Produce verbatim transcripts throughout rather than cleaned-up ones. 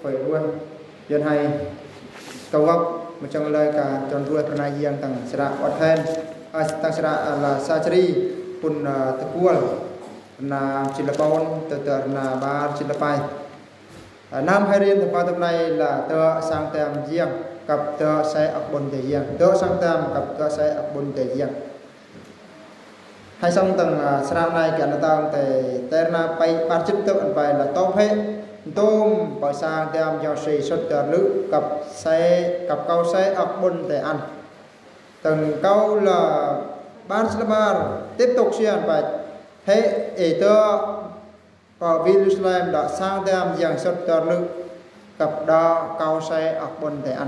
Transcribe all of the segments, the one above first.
Koi ruai, Yuan hai, kâu wăp, mă chăng lai ka, chon ruai pơrnai yang tăng sra ot hen, a, tăng sra, a, la sa chri, pun, a, tơkual, na chila pon, tơ tơ na bar chila pai. A, nam hai rien tơpă tơpă nai la tơ sang tem yang, kăp tơ sai ak bon te yang, tơ sang tem, kăp tơ sai ak bon te yang. Hai song tăng, a, sra nai kian tang te terna pai bar chit tơ an pai la tâu phe. Tôm pai sang tem yang si sut tơ lư kăp sai, kăp kâu sai ak bon te an. Tăng kâu la bar chit bar, tiếp tục sian pai. He, e tơ Pơ vil Jerusalem đă sang tem yang sut tơ lư kăp đă kâu sai ak bon te an.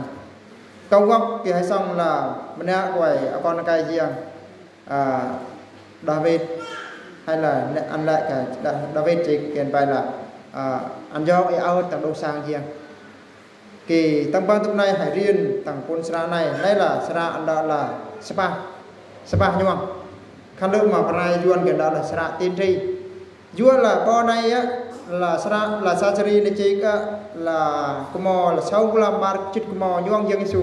Kâu wăp ki hai song la mơnă koi akon kai yang, a, David hai la ne an la ka Da-, David chik kian pai la, a, an jok i aut tăng đô sang yang. Ki tăng păng tŭk nai hai rien tăng pun sra nai, nai la sra an đă la sơpah, sơpah ñuang. Khăn lư mă pơrnai Yuan kian đă la sra tiên tri. Yua la bơ nai a, la sra, la sa chri nai chik a, la kơmo, la sâu lam bar chit kơmo ñuang Yang Yêsu.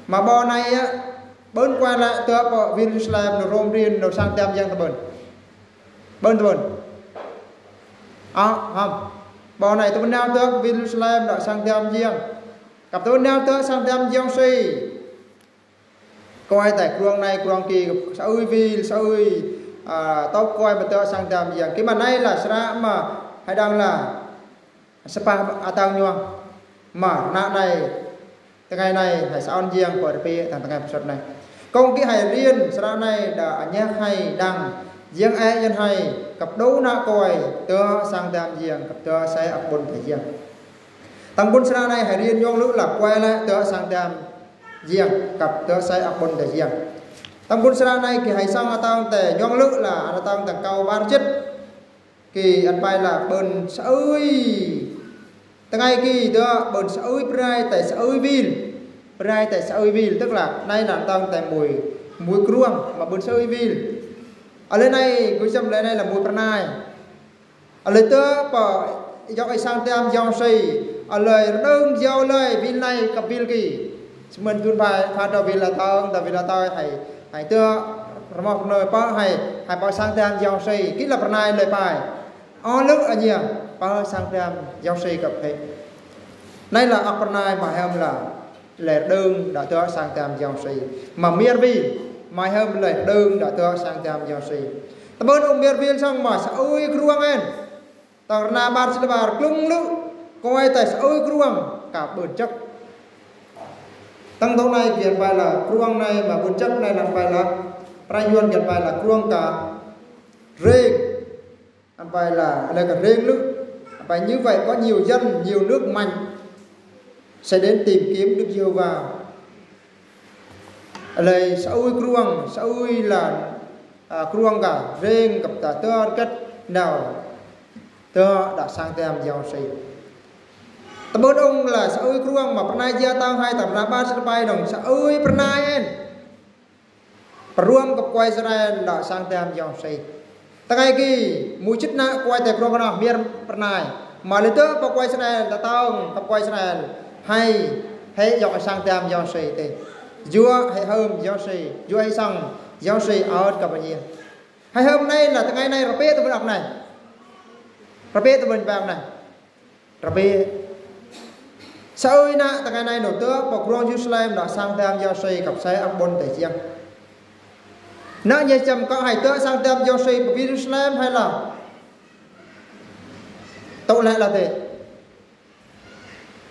Mă bơ nai a, bơ̆n kuai la tơ pơ vil Jerusalem nô rom rien nô sang tem yang tơ bơ̆n. Bơ̆n tơ bơ̆n. A, hăm. Bơ nai tơ bơ̆n nao tơ vil Jerusalem đă sang tem yang. Kăp tơ bơ̆n nao tơ sang tem yang si. Koi tai kruang nai kruang ki, sa ơi vil, sa ơi, a, tâu koi mă tơ sang tem yang. Ki mă nai la sra mă hai đang la sơpah atang ñuang. Mă rơnă nai, tơngai nai, hai sa on yang koi rơpê, tang tơngai pơsut nai. Kông ki hai rien, sra nai đă anhĕk hai đang, yang e yang hai, kăp đô nă koi, tơ sang tem yang, kăp tơ sai ak bon te yang. Tăng bun sra nai hai rien ñuang lư la kuai la tơ sang tem yang kăp tơ sai ak bon te yang. Tăng bun sra nai ki hai song atang te ñuang lư la atang te kâu bar chit. Ki an pai la bơ̆n sa ơi. Tơngai ki tơ bơ̆n sa ơi prai tai sa ơi vil. Prai tai sa ơi vil, tức là nai la atang te mui, mui kruang mă bơ̆n sa ơi vil. A lơi nai, gui chăm lơi nai la mui pơrnai. A lơi tơ pơ, yŏk i sang tem yang si, a lơi rơđơ̆ng yua lơi vil nai kăp vil ki. Sơmơn tŭn pai, pha tơ vil la tơng, tơ vil la tơng hai, hai tơ, rơmok nơi pơ hai, hai pơ sang tem yang si, ki la pơrnai lơi pai. Ơ lư a nhia, pơ sang tem yang si kăp he. Nai la ak pơrnai mă hăm la. Lơi rơđơ̆ng đă tơ sang tem yang si. Mă mier vil, mă hăm lơi rơđơ̆ng đă tơ sang tem yang si. Tơ bơ̆n ung mier vil song mă sa ơi kruang en. Tơ rơnă bar chit bar klŭng lư. Koi tai sa ơi kruang ka bơ̆n chăk. Tăng tŭk nai kian pai la kruang nai mă bơ̆n chăk nai la pai la. Prai Yuan kian pai la kruang ka rêng. An pai la, a lơi ka rêng lư. An pai như vậy có nhiều dân, nhiều nước mạnh sẽ đến tìm kiếm Đức Giê-hô-va. A lơi sa ơi kruang, sa ơi la, a, kruang ka, rêng kăp ta tơ kăt nao. Tơ đă sang tem yang si. Tơ bơ̆n ung la sa ơi kruang mă pơrnai jia tang hai tang pơrnai bar sơpai dong, sa ơi pơrnai en. Pơruăm kăp koi Israel đă sang tem yang si. Tơngai ki, mui chit nă koi te kruang kơnơh mier pơrnai. Mă lơi tơ pơ koi Israel, ta tong kăp koi Israel. Hai, hai yŏk sang tem yang si te. Yua hai hơm yang si, yua hai sang yang si aut kăp a nhia. Hai hơm nai la tơngai nai rơpê tơ bơ̆n ak nai. Rơpê tơ bơ̆n bang nai. Rơpê. Sa ơi nă tơngai nai nô tơ pơ kruang Jerusalem đă sang tem yang si kăp sai ak bon te yang. Nă nhia chăm kơ hai tơ sang tem yang si pơ vil Jerusalem hai la. Tŭ lĕ la te.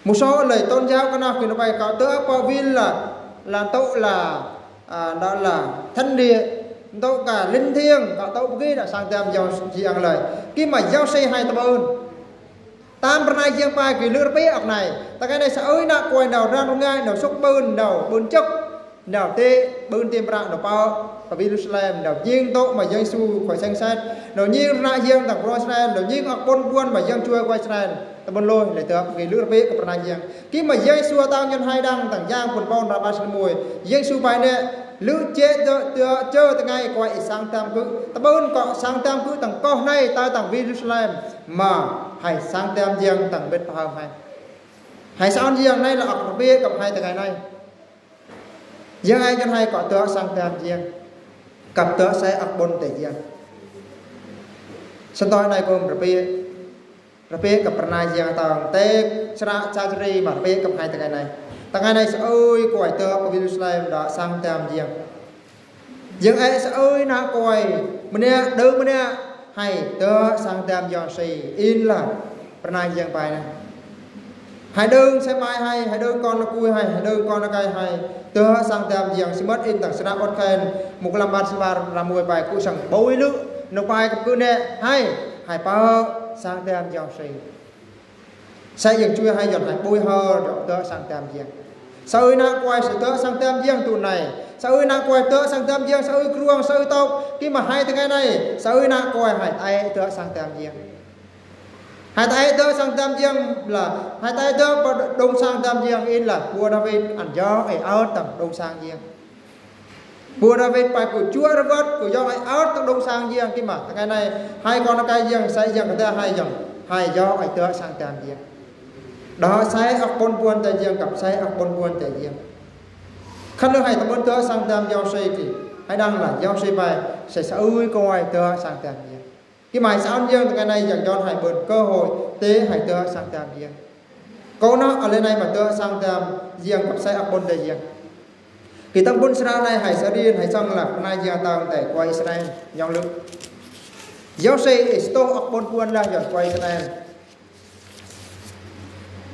Mŭ so lơi tôn giáo kơnơh ki nô pai kơ tơ pơ vil la, la tŭ la, a, đă la thánh địa, tŭ ka linh thiêng, kơ tŭ pơ ki đă sang tem yang si ang lơi. Ki mă yang si hai tơ bơ̆n. Tam pơrnai yang pai ki lư rơpê ak nai. Tơngai nai sa ơi nă koi nao rang rơngai nao sŭk bơ̆n nao bơ̆n chăk. Nao te bơ̆n tem prăk nao pơ, pơ Jerusalem nao jing tŭ mă Yang Yêsu koi seng set. Nao jing rơnă yang tang kruang Israel, nao jing ak bon buan mă yang chuai koi Israel. Tơ bơ̆n lôi lơi tơ pơ ki lư rơpê kơ pơrnai yang. Ki mă Yang Yêsu atang Yuan hai đang tang yang pun pon ră bar sĭn mui. Yang Yêsu pai nĕ Lư̆ chơ tơ, tơ, chơ tơ ngai kơ ih sang tam kư̆. Tơbơn kơ sang tam kư̆ tang kơh nai tơ tang Yêrusalem. Mă hai sang tam jiăng tang bit pơhơm hai. Hai sang jiăng nai lă ăk rơbia kăp hai tơ ngai nai. Jiăng ai jăn hai kơ tơ sang tam jiăng. Kăp tơ sai ăk ƀon tơ jiăng. Sơtoi nai kôm rơbia. Rơbia kăp pơrnai jiăng tang tê sra sa jri mă rơbia kăp hai tơ ngai nai. Tơ ngai nai sa ơi kơ ih tơ kơ Yêrusalem đă sang tam jiăng. Jiăng ai sa ơi nă kơ ih mơnă đơ mơnă hai tơ sang tam jiăng si in lă pơrnai jiăng pai nai. Hai đơng sai mai hai, hai đơng kon nă kui hai, hai đơng kon nă kai hai. Tơ sang tam jiăng si mơ̆t in tang sra ôt khen mŭk lăm ƀăn si ƀar ră mui pai kơ sang bôi lư̆ nă pai kăp kư̆ nĕ hai, hai pơ sang tam jiăng si. Sai jiăng chui hai jăn hai bôi hơ đă tơ sang tam jiăng. Sa ơi nă kơ ih sa tơ sang tam jiăng tŭ nai. Sa ơi nă kơ ih tơ sang tam jiăng, sa ơi kruang, sa ơi tŏk. Kĭ mă hai tơ ngai nai. Sa ơi nă kơ ih hai tai tơ sang tam jiăng. Hai tai tơ sang tam jiăng lă. Hai tai tơ pơ đŏng sang tam jiăng in lă. Pua Đawit ăn yŏng ih ơt tang đŏng sang jiăng. Pua Đawit pai kơ chuă rơwăt kơ yŏng ih ơt tang đŏng sang jiăng kĭ mă. Tơ ngai nai hai kon nă kai jiăng sai jiăng kơ tơ hai jăn. Hai yŏng ih tơ sang tam jiăng. Đă sai ăk ƀon puăn tơ jiăng kăp sai ăk ƀon puăn tơ jiăng. Khăn lư̆ hai tơbơn tơ sang tam jiăng si kĭ. Hai đăng lă jiăng si pai sai sa ơi kơ ih tơ sang tam jiăng. Kĭ mă hai sang jiăng tơ ngai nai jăn jăn hai ƀon cơ hội tê hai tơ sang tam jiăng. Kơ nă alơ nai mă tơ sang tam jiăng kăp sai ăk ƀon tơ jiăng. Kĭ tang ƀon sra nai hai sa rin hai sang lă pơrnai jiăng tang tơ kơ ih Israel jăn lư̆. Yŏng si ih sơtô ăk ƀon puăn lă jăn kơ ih Israel.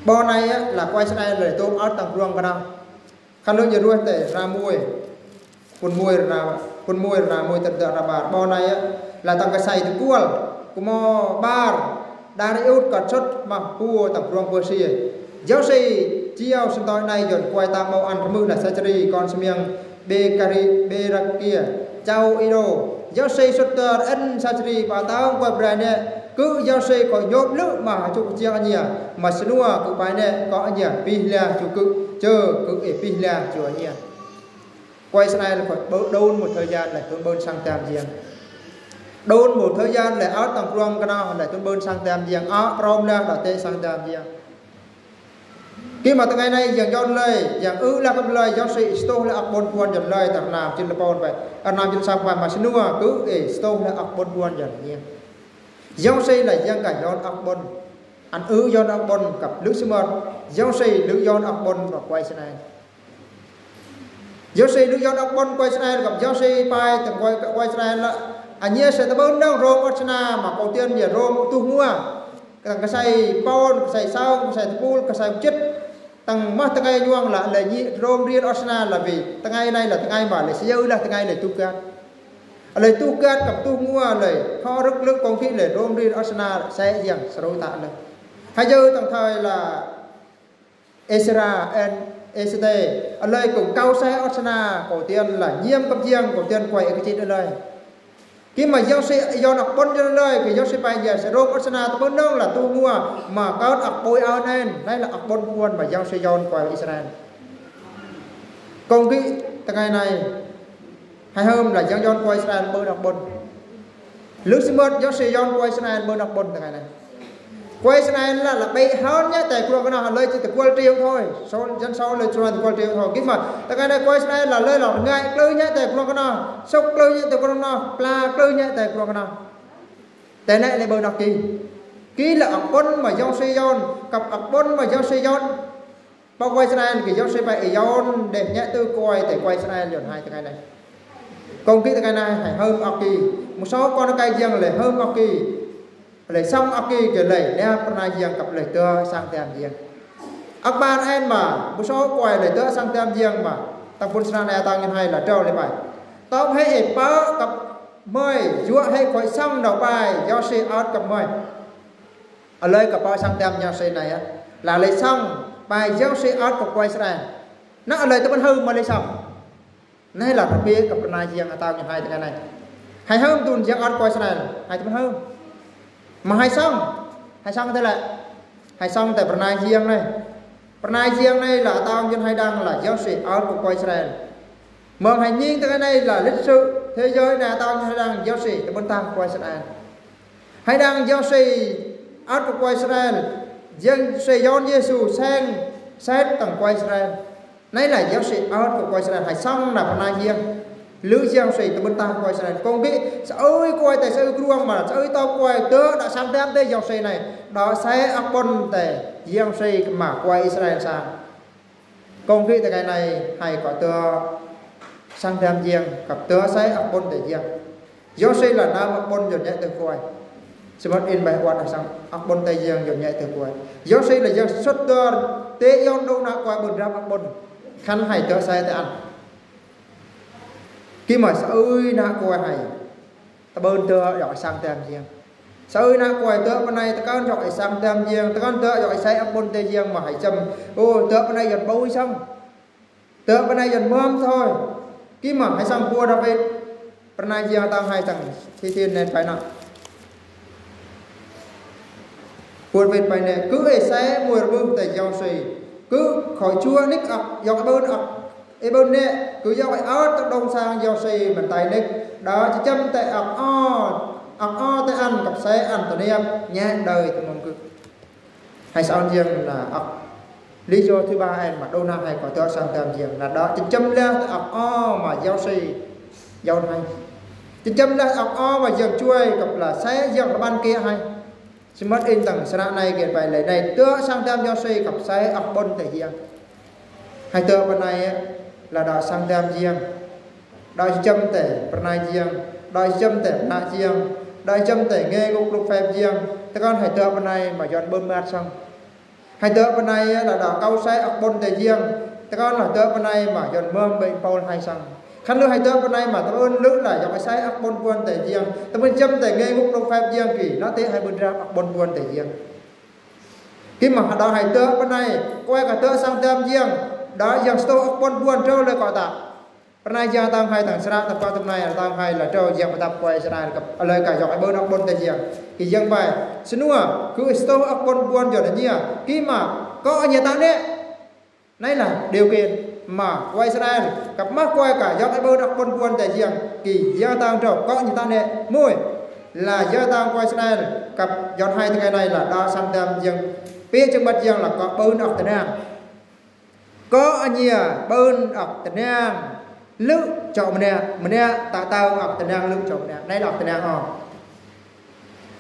Ƀon nai lă kơ ih Israel lĕ tôm ăt tang kruang kơ nă. Khăn lư̆ jăn ruai tơ ră mui. Phŭn mui ră, phŭn mui ră mui tơdă ră ƀar. Ƀon nai lă tang kơsai tơkuăl. Kơ mơ̆ ƀar. Đa ri ŭt kăt sŭt mă pua tang kruang Pơsia. Yŏng si chiao sơtoi nai jăn kơ ih tang mâu ăn rơmưh lă sa jri kon sơmiăng Bê-kari, Bê-rakia. Chao Iđô. Yŏng si sŭt tơ ăn sa jri pă tang kơ ih prai nĕ. Kư̆ yŏng si kơ nhŏp lư̆ mă hơčŭk jiăng ania. Mă sơnua kư̆ pai nĕ kơ ania. Pih lia chu kư̆. Chơ kư̆ ih pih lia chu ania. Kơ ih Israel kơ ƀơ đôn một thời gian lĕ tŭn ƀơn sang tam jiăng. Đôn một thời gian lĕ ăt tang kruang kơ nă lĕ tŭn ƀơn sang tam jiăng. Ăt prom lĕ đă tê sang tam jiăng. Kĭ mă tơ ngai nai jăn jăn lơi, jăn ư lă kăp lơi, yŏng si sơtô lĕ ăk ƀon puăn jăn lơi, tơ rơnam jil lă pôn pai, rơnam jil sang pai mă sơnua, kư̆ ih sơtô lĕ ăk ƀon puăn jăn nia. Yŏng si lă jăn kơ jăn ăk ƀon. Ăn ư jăn ăk ƀon kăp lư̆ si mơ̆t, yŏng si lư̆ jăn ăk ƀon kơ ih Israel. Yŏng si lư̆ jăn ăk ƀon kơ ih Israel, kăp yŏng si pai tơ kơ ih Israel lă. Ania sa tơbơn nong rông ăt sơnă mă kâo tiên jăn rông tuh ngua. Kơ tang kơsai pôn, kơsai saong, kơsai tơpul, kơsai mơjĭt. Tang mă tơ ngai nhuang lă, lĕ nhi rông riel ăt sơnă lă bi. Tơ ngai nai lă tơ ngai mă lĕ, si yơ lă tơ ngai lĕ tuh kăt. Lĕ tuh kăt kăp tuh ngua lĕ. Kơ rơ̆k lư̆ kông kĭ lĕ rông riel ăt sơnă, sai jiăng, srô ta lĕ. Hai jơ tang thoi lă Êsra, en, Êsê. Lơi kông kâo sai ăt sơnă, kâo tiên lă, nhiêm kăp jiăng, kâo tiên kơ ih kơ čit lơi. Kĭ mă yŏng si jăn ăk ƀon jăn lơi, kĭ yŏng si pai jăn, sa rông ăt sơnă, tơbơn nong lă tuh ngua, mă kâo ăk ƀôi ăt nen, nai lă ăk ƀon puăn, mă yŏng si jăn kơ ih Israel. Kông kĭ tơ ngai nai, hai hơm lă jăn jăn kơ ih Israel ƀơn ăk ƀon. Lư̆ si mơ̆t yŏng si jăn kơ ih Israel ƀơn ăk ƀon tơ ngai nai. Kơ ih Israel lă, lă ƀĕ hŏn nhă tơ kruang kơ nă lơi či tơkuăl triu thôi. Sô, jăn sô lơi či tơkuăl triu thôi. Kĭ mă, tơ ngai nai kơ ih Israel lă lơi lŏ ngai klư nhă tơ kruang kơ nă. Sŏk klư nhă tơ kruang kơ nă. Pla klư nhă tơ kruang kơ nă. Tơ nĕ lĕ ƀơn ăk kĭ. Kĭ lă ăk ƀon mă yŏng si jăn, kăp ăk ƀon mă yŏng si jăn. Pơ kơ ih Israel kĭ yŏng si pai ih jăn đeh nhă tơ kơ ih tơ kơ ih Israel jăn hai tơ ngai nai. Kông kĭ tơ ngai nai hai hơm ăk kĭ. Mŭ sô kon nă kai jiăng lĕ hơm ăk kĭ. Lĕ sŏng ăk kĭ kơ lĕ, lĕ pơrnai jiăng kăp lĕ tơ sang tam jiăng. Ăk ƀar en mă, mŭ sô kơ ih lĕ tơ sang tam jiăng mă. Tang ƀon sra nai tang jăn hai lă trao lĕ pai. Tŏ hĕ ih pơ kăp mơi, yua hĕ kơ ih sŏng nao pai, yŏng si ăt kăp mơi. Lơi kăp pơ sang tam jăn si nai a. Lă lĕ sŏng, pai yŏng si ăt kơ ih Israel. Nă lơi tơbơn hơm mă lĕ sŏng. Nai lă rơbia kăp pơrnai jiăng atâo jăn hai tơ ngai nai. Hai hơm tŭn jiăng ăt kơ ih Israel. Hai tơbơn hơm. Mă hai sŏng. Hai sŏng tơ lĕ. Hai sŏng tơ pơrnai jiăng nai. Pơrnai jiăng nai lă atâo jăn hai đăng lă yŏng si ăt kơ ih Israel. Mơng hăi nhing tơ kơnai la lịch sử thế giới na tang hăi đang giáo sĩ tơ ƀon tang khua Israel. Hăi đang giáo sĩ ăt khua Israel, giáo sĩ Yôhan Yêsu seng sét tang khua Israel. Nai la giáo sĩ ăt khua Israel hăi song na pơna hiang. Lư giáo sĩ tơ ƀon tang khua Israel. Kông kí sa ơi khua tơ sa ơi kruang ma sa ơi tao khua tơ đa sang dam tơ giáo sĩ nai. Đa sa ăk ƀon tơ giáo sĩ ma khua Israel sang. Kông kí tơ kơnai hăi kơ tơ sang dam jiang, kăp tơ sa ăk ƀon tơ jiang. Giáo sĩ la năm ăk ƀon yôn nhai tơ khua. Sơmơt in bai wan sang ăk ƀon tơ jiang yôn nhai tơ khua. Giáo sĩ la giáo sut tơ tơ yôn đô na khua ƀon rap ăk ƀon. Khăn hăi tơ sa tơ ăn. Kí ma sa ơi na khua hăi. Tơ ƀon tơ yŏk sang dam jiang. Sa ơi na khua tơ pơnai tơ kăn yŏk sang dam jiang, tơ kăn tơ yŏk sa ăk ƀon tơ jiang ma hăi chăm. Ô, tơ pơnai yôn bôi sang. Tơ pơnai yôn mơm thôi. Kí ma hăi sang pua David. Pơnai jiang tang hăi sang thi thiên nen pai na. Pua David pai nen. Cứ ê sa mui rơbưh tơ giáo sĩ. Cứ khỏi chua nik ăk, yŏk ƀon ăk. Ê ƀon nê, cứ yŏk ê ăt tơ đong sang giáo sĩ mơ̆n tai nik. Đa či chăm tơ ăk o, ăk o tơ ăn kăp sa ăn tơ niap, nhé đơi tơ mơng cứ. Hăi sa ăn jiang na ăk. Lý do thứ ba ăn ma đô na hăi kơ tơ sang dam jiang. Na đa či chăm lĕ tơ ăk o ma giáo sĩ. Yôn hăi. Či chăm lĕ ăk o ma jiang chuai kăp la sa jiang rơbăn kia hăi. Sơmơt in tang sơnă nai gên pai lơi nai tơ sang dam giáo sĩ kăp sa ăk ƀon tơ jiang. Hăi tơ pơnai la đa sang dam jiang. Đa či chăm tơ pơnai jiang. Đa či chăm tơ pơnai jiang. Đa či chăm tơ nge nguk luk phép jiang. Tơ kăn hăi tơ pơnai ma yôn ƀon mat sang. Hăi tơ pơnai la đa kâu sa ăk ƀon tơ jiang. Tơ kăn la tơ pơnai ma yôn mơm ƀơi Paul hăi sang. Khăn lư hăi tơ pơnai ma tơ ƀon lư la yŏk sa ăk ƀon ƀon tơ jiang. Tơ ƀon chăm tơ nge nguk luk phép jiang kí. Nă tơ hăi ƀon rap ăk ƀon ƀon tơ jiang. Kí ma đa hăi tơ pơnai. Khua kơ tơ sang dam jiang. Đa jiang sơtô ăk ƀon ƀon trâu lơi kơ ta. Pơnai jiang tang hăi tang sơnă tơ pơtŭm nai tang hăi la trâu jiang pơtăp khua Israel kăp. Lơi kơ yŏk ê ƀon ăk ƀon tơ jiang. Kí jiang pai. Sơnua. Cứ sơtô ăk ƀon ƀon yôn nhia. Kí ma. Kơ nhia ta nê. Nai la điều kiện ma khua Israel kăp mă khua kơ yŏk ê ƀon ăk ƀon ƀon tơ jiang kí yŏk tang trô kơ nhia ta nê mui la yŏk tang khua Israel kăp yŏk hăi tơ kơnai la đa sang dam jiang pia jơng ƀat jiang la kơ ƀon ăk tơnang. Kơ nhia ƀon ăk tơnang lư čô mơnă, mơnă ta tao ăk tơnang lư čô mơnă. Nai la ăk tơnang o.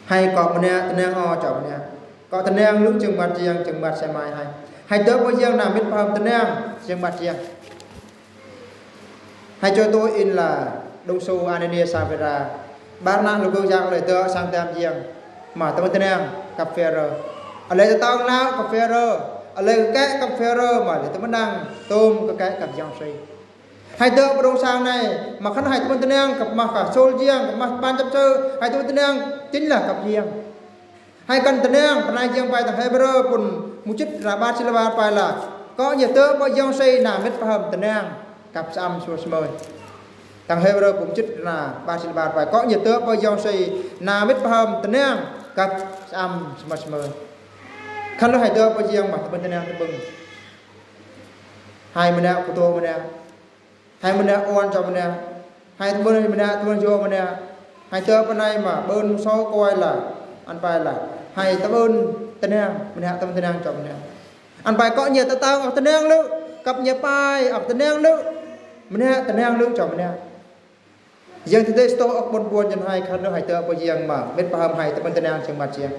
Hăi kơ mơnă tơnang o čô mơnă. Kơ tơnang lư jơng ƀat jiang, jơng ƀat sa mai hăi. Hăi tơ pơ jiang na mĭt pơhăm tơnang jơng ƀat jiang. Hăi čô tui in la đung su Anania Saphira. Ƀar nă lu gơ̆ jang lơi tơ sang dam jiang. Ma tơmăn tơnang kăp Phêrô. Lơi tơ tang nao kăp Phêrô. Lơi kơ kăp Phêrô ma lơi tơmăn năng tôm kơ kăp giáo sĩ. Hăi tơ pơdong sang nai, ma khăn hăi tơmăn tơnang, kăp ma kơ Sôl jiang, kăp ma păn chăp chơ, hăi tơmăn tơnang, chính là kăp jiang. Hăi kăn tơnang, pơnai jiang pai tang Hêbrơ pun mŭ chit ra ƀar sil ƀar pai la. Kơ nhia tơ pơ giáo sĩ na mĭt pơhăm tơnang, kăp săm sơmơsmơi. Tang Hêbrơ pun mŭ chit ra ƀar sil ƀar pai, kơ nhia tơ pơ giáo sĩ na mĭt pơhăm tơnang, kăp săm sơmơsmơi. Khăn lư hăi tơ pơ jiang ma tơmăn tơnang tơbưng. Hăi mơnă kơ tơ mơnă. Hăi mơnă ôn čô mơnă. Hăi tơƀon mơnă, tơƀon jô mơnă. Hăi tơ pơnai ma ƀon sô kuai la. Ăn pai la. Hăi tơƀon tơnang, mơnă tơƀon tơnang čô mơnă. Ăn pai kơ nhia tơ tang ăk tơnang lư, kăp nhia pai ăk tơnang lư. Mơnă tơnang lư čô mơnă. Yang tơdơi sơtô ăk ƀon ƀon yôn hăi khăn lư hăi tơ pơ jiang ma mĭt pơhăm hăi tơƀon tơnang jơng ƀat jiang.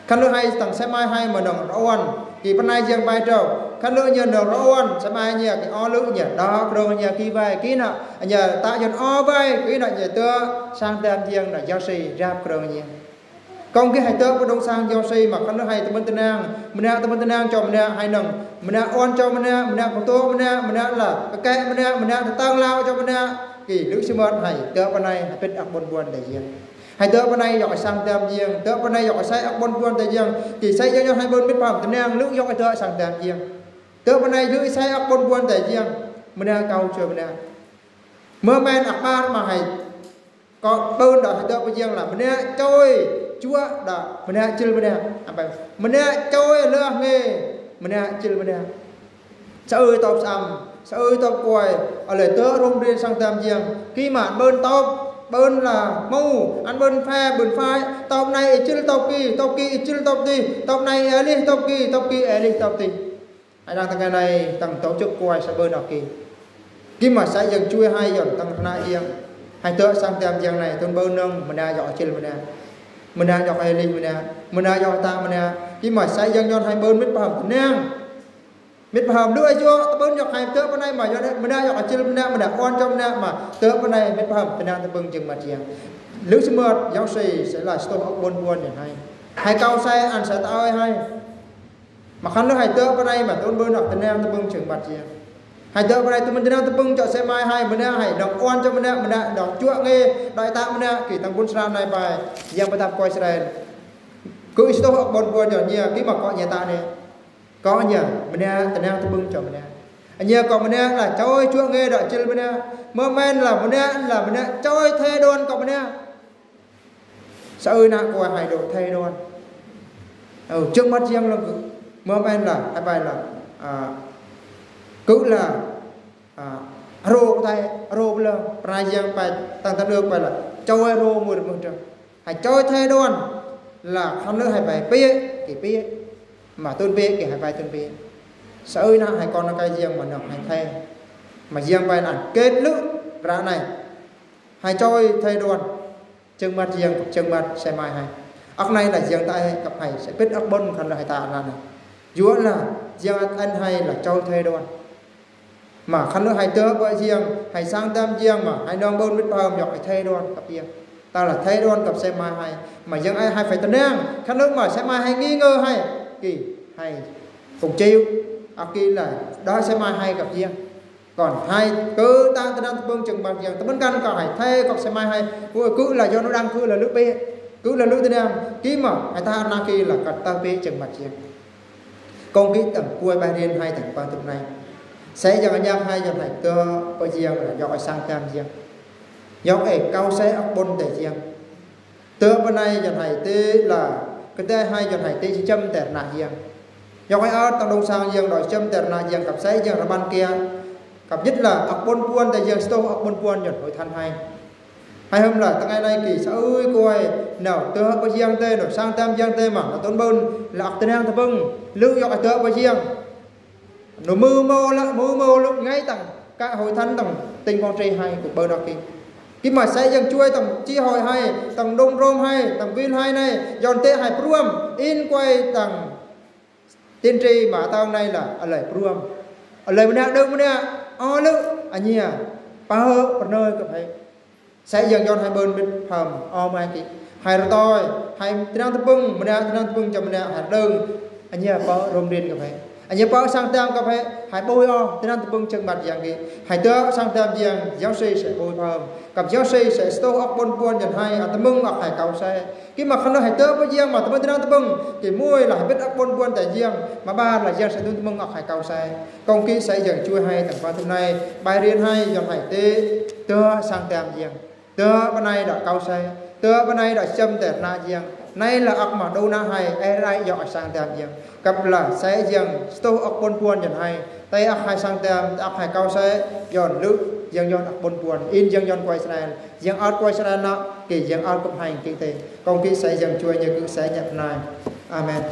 Khăn lư hăi tang sa mai hăi ma nong rơ ôn. Kí pơnai jiang pai trô. Khăn lư nhia nong rơ ôn sa mai nhia kí o lư nhia đa krong nhia kí bai kí nă. Nhia ta yôn o bai kí nă nhia tơ sang dam jiang nă giáo sĩ rap krong nhia. Kông kí hăi tơ pơdong sang giáo sĩ ma khăn lư hăi tơƀon tơnang. Mơnă tơƀon tơnang čô mơnă hăi nong. Mơnă ôn čô mơnă, mơnă kơ tơ mơnă, mơnă la kơ kăp mơnă, mơnă tơ tang lao čô mơnă. Kí lư sơmơt hăi tơ pơnai hăi pĭt ăk ƀon ƀon tơ jiang. Hăi tơ pơnai yŏk sang dam jiang, tơ pơnai yŏk sa ăk ƀon ƀon tơ jiang. Kí sa yŏk hăi ƀon mĭt pơhăm tơnang lư yŏk tơ sang dam jiang. Tơ pơnai lư sa ăk ƀon ƀon tơ jiang. Mơnă kâu čô mơnă. Mơmen ăk ƀar ma hăi. Kơ ƀon đa hăi tơ pơ jiang la. Mơnă čôi čuă đa. Mơnă čil mơnă. Ăn pai. Mơnă čôi lơ nge. Mơnă čil mơnă. Sa ơi tơp săm. Sa ơi tŏp kuai, a lơi tơ̆ rôm rin sang dam jiăng. Ki mă bơn tŏp, bơn la mâu, ăn bơn phe, bơn phai. Tŏp nai ê chil tŏp ki, tŏp ki ê chil tŏp ti. Tŏp nai ê lih tŏp ki, tŏp ki ê lih tŏp ti. Ai đang tơngai nai, tăng tổ chức kuai sa bơn ŏk ki. Ki mă sa jiăng chui hai yon, tăng rna jiăng. Hai tơ̆ sang dam jiăng nai, tŭn bơn nơ̆ng, mơnă yŏk ê chil mơnă. Mơnă yŏk ê lih mơnă. Mơnă yŏk ta mơnă. Ki mă sa jiăng yon hai bơn mĭt pơhăm tơnang. Mĭt pơhăm lu ai jua, tơbơn yŏk hai tơ̆ pơ nai mă, yŏk mơnă yŏk ê chil mơnă, mơnă on jŏk mơnă mă, tơ̆ pơ nai mĭt pơhăm tơnang tơbơn jơ̆ng măt jiăng. Lu sơmơt, yŏk si, sa la sơtô ŏk bơn buôn yon hai. Hai kau sa ăn sa ta ơi hai. Mă khăn lu hai tơ̆ pơ nai mă, tŭn bơn ŏk tơnang tơbơn jơ̆ng măt jiăng. Hai tơ̆ pơ nai tŭn bơn tơnang tơbơn jŏk sa mai hai, mơnă hai, đŏk on jŏk mơnă, mơnă đŏk juă nge, đŏk ta mơnă, ki tăng bun sra nai pai, jiăng pơtăp kuai sra. Kơ i sơtô ŏk bơn buôn yon nhi, ki mă kơ nhi ta ne. Kơ nhi, mơnă, tơnang tơbơn jŏk mơnă. Nhi kơ mơnă la choi chuă nge đŏk chil mơnă. Mơmen la mơnă, la mơnă, choi the đon kơ mơnă. Sa ơi nă kuai hai đô the đon. Ơ, jơ̆ng măt jiăng lăng kơ. Mơmen la, hai pai la. A, kơ la. A, rô tai, rô bla, prai jiăng pai, tăng tăng đơk pai la. Choi rô mưr mưr trăng. Hai choi the đon. La khăn lu hai pai pê, ki pê. Mă tŭn pê, ki hai pai tŭn pê. Sa ơi nă hai kon nă kai jiăng mă nŏk hai the. Mă jiăng pai năn kết lư̆ ră nai. Hai choi the đon. Jơ̆ng măt jiăng, jơ̆ng măt sa mai hai. Ăk nai la jiăng ta hai kăp hai. Sa pit ăk bơn khăn lu hai ta năn nai. Yua la, jiăng ăt ăn hai la choi the đon. Mă khăn lu hai tơ̆ pơ jiăng, hai sang dam jiăng mă, hai nong bơn mĭt pơhăm yŏk hai the đon kăp jiăng. Ta la the đon kăp sa mai hai. Mă jiăng ai hai phải tơnang, khăn lu mă sa mai hai nghi ngờ hai. Ki, hai. Kông chịu, ăk ki la, đa sa mai hai kăp jiăng. Kon hai kơ ta tơnang tơbơn jơ̆ng măt jiăng, tơbơn kăn kơ hai the kăp sa mai hai. Ơ, kơ la yon đang kơ la lu pê, kơ la lu tơnang, ki mă, hai ta nă ki la kăt ta pê jơ̆ng măt jiăng. Kông ki tăng kuai bai rin hai tăng păng tŭp nai. Sa jiăng anhăk hai yon hai tơ̆ pơ jiăng la yŏk ê sang dam jiăng. Yŏk ê kau sa ŏk bơn te jiăng. Tơ̆ pơ nai yon hai tê la, kơdai hai yon hai tê si chăm tơr nă jiăng. Yŏk ê ăt tăng đong sang jiăng đŏk chăm tơr nă jiăng kăp sa jiăng rơman kia. Kăp jĭt la ŏk bơn buôn te jiăng sơtô ŏk bơn buôn yon hơi than hai. Hai hôm la, tơngai nai ki, sa ơi kuai, nao, tơ̆ pơ jiăng te, nao, sang dam jiăng te mă, nao tŭn bơn, la ăk tơnang tơbơn, lu yŏk ê tơ̆ pơ jiăng. Nao mưh mâu la, mưh mâu lu ngai tăng, kơ hơi than tăng, tinh quang tri hai, kơ bơn ŏk ki. Ki mă sa jiăng chui tăng, chi hơi hai, tăng đong rôm hai, tăng vil hai nai, yon te hai pruăm, in kuai tăng, tiên tri mă tao nai la, a lơi pruăm. A lơi mơnă đơ̆ng mơnă, ơ lu, a nhi a, pă hơ, pơnơi kơ hai. Sa jiăng yon hai bơn mĭt pơhăm, ơ mai ki. Hai rơtoi, hai tơnang tơbơn, mơnă tơnang tơbơn jơ̆ng mơnă, hai đơ̆ng. A nhi a pă rôm rin kơ hai. A nhi a pă sang dam kơ hai, hai bôi ơ, tơnang tơbơn jơ̆ng măt jiăng ki. Hai tơ̆ sang dam jiăng, yŏk si sa bôi pơhăm. Kăp yŏk si sa sơtô ŏk bơn buôn yon hai, a tơmơ̆ng ŏk hai kau sa. Ki mă khăn lu hai tơ̆ pơ jiăng mă tơmơ̆ng tơnang tơbơn. Ki muai la hai pit ŏk bơn buôn te jiăng. Mă bar la jiăng sa tŭn tơmơ̆ng ŏk hai kau sa. Kông ki sa jiăng chui hai tăng păng tŭp nai. Bai rin hai yon hai tê. Tơ̆ sang dam jiăng. Tơ̆ pơ nai đŏk kau sa. Tơ̆ pơ nai đŏk chăm tơr nă jiăng. Nai la ăk mă đô nă hai. Ê rai yŏk sang dam jiăng. Kăp la sa jiăng sơtô ŏk bơn buôn yon hai. Tê ăk hai sang dam, ăk hai kau sa. Yon lu, jiăng yon ŏk bơn buôn. In jiăng yon kuai Israel. Jiăng ăt kuai Israel nă, ki jiăng ăt kŭp hai ki te. Kông ki sa jiăng chui nhi kơ sa nhi pơ nai. Amen.